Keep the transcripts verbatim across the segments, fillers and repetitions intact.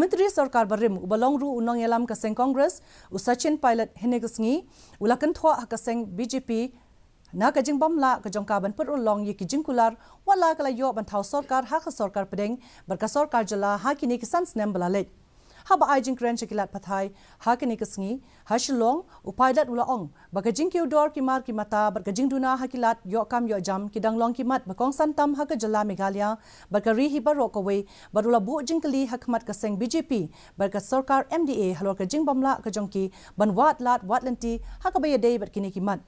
Myntri Sorkar Barim uba long ruh u nongïalam ka seng Congress, u Sachin Pilot, hynne ka sngi u la kynthoh ha ka seng B J P na ka jingbym lah ka jong ka ban pynurlong ïa ki jingkular wat la ka la ïoh ban thaw sorkar ha ka sorkar pdeng bad ka sorkar jylla ha kine ki san snem ba la leit. Haba ai jingkren sha ki lad pathai ha kane ka sngi ha Shillong, u Pilot u la ong ba ka jingkiew dor ki mar ki mata bad ka jingduna ha ki lad ïoh kam ïoh jam ki dang long ki mat ba kongsan tam ha ka jylla Meghalaya bad ka ri hi baroh kawei, bad u la buh jingkylli ha khmat ka seng B J P bad ka sorkar M D A halor ka jingbym lah ka jong ki ban wad lad wad lynti ha kaba ïadei bad kine ki mat.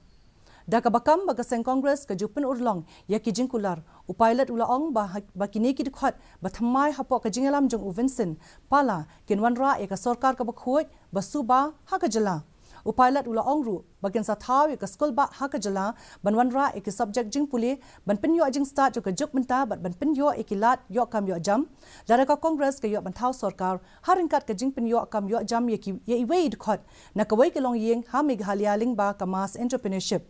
Da kaba kam ba ka seng Congress ka ju pynurlong ïa ki jingkular, u Pilot u la ong ba, ha- ba kine ki dkhot ba thymmai hapoh ka jingïalam jong u Vincent Pala kin wanrah ïa ka sorkar kaba khuid ba suba ha ka jylla. U Pilot u la ong ruh ba kin sa thaw ïa ka skulbah ha ka jylla ban wanrah ïa ki subject jingpule, ban pynïoh jingstad jong ka juk bynta bad ban pynïoh ïa ki lad ïoh kam ïoh jam. Lada ka Congress ka ïoh ban thaw sorkar ha ryngkat ka jingpynïoh kam ïoh jam ïa ki, ïa iwei i dkhot na kawei ka longïing ha Meghalaya lyngba ka mass entrepreneurship.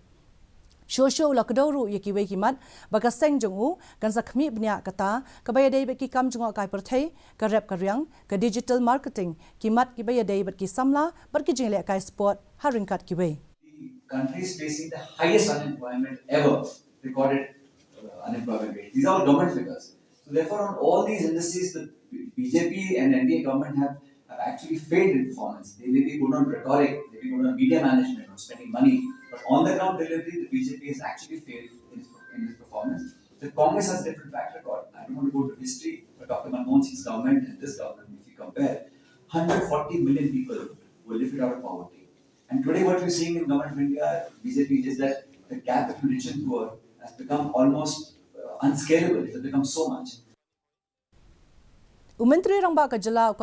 Shuh shuh u la kdew ruh ïa kiwei ki mat ba ka seng jong u kan sa khmih bniah, kata kaba ïadei bad ki kam jngohkai pyrthei, ka rep ka riang, ka digital marketing, ki mat kiba ïadei bad ki samla bad ki jinglehkai sport ha ryngkat kiwei. The country is facing the highest unemployment ever recorded, uh, unemployment rate. These are all government figures. So therefore, on all these indices, the B J P and N D A government have, have actually failed in performance. They may be good on rhetoric, they may be good on media management, on spending money, but on the ground delivery, the B J P has actually failed in its, in its performance. The Congress has a different track record. I don't want to go to history, but Doctor Manmohan Singh's government and this government, if you compare, one hundred forty million people were lifted out of poverty. And today, what we're seeing in Government of India, B J P, is that the gap between rich and poor has become almost, uh, unscalable. It has become so much. U Myntri Rangbah ka jylla, u